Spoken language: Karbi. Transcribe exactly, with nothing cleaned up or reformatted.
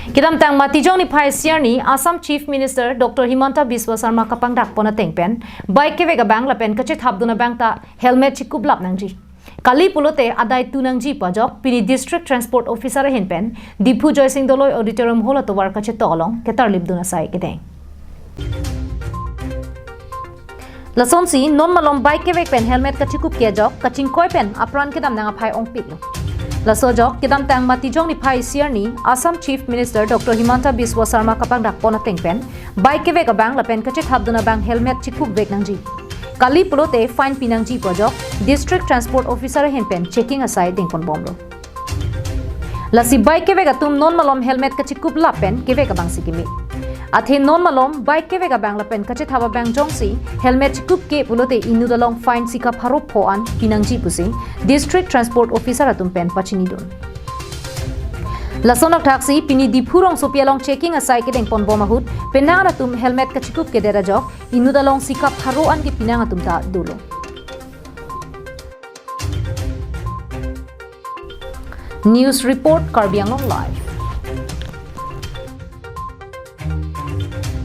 Kedamtang Matijong niphai isi arni Assam Chief Minister Doctor Himanta Biswa Sarma kapangdak pon ateng pen bike kevek abang lapen kachethapdun abang ta helmet chikuplap nangji. Kali pulote adai tu nangji pu ajok pini District Transport Officer ahin pen Diphu Joysing Doloi Auditorium Hall atovar kachetok along ketarlipdun asai kedeng. Lasonsi non malom bike kevek pen helmet kachikup ke ajok kachingkoi pen apran kedam nang aphai ongpiklo. Laso ajok kedamtang Matijong niphai isi arni Assam Chief Minister Doctor Himanta Biswa Sarma kapangdak pon ateng pen bike kevek abang lapen kachethapdun abang helmet chikupvek nangji. Kali pulote fine pi nangji pu ajok District Transport Officer ahin pen checking asai dengponbomlo. Lasi bike kevek atum non malom helmet kachikuplap pen kevek abangsi keme. Athe non malom bike kevek abang lapen kachethap abang jongsi helmet chikup ke pulote inut along fine sika pharo pho an pi nangji pusi District Transport Officer atum pen pachinidun. Lason akthaksi pini Diphu rongsopi along checking asai kedengponbom ahut penang atum helmet kachikup kedet ajok inut along sika pharo an kepi nang atum ta dolo. News report, Karbi Anglong Live.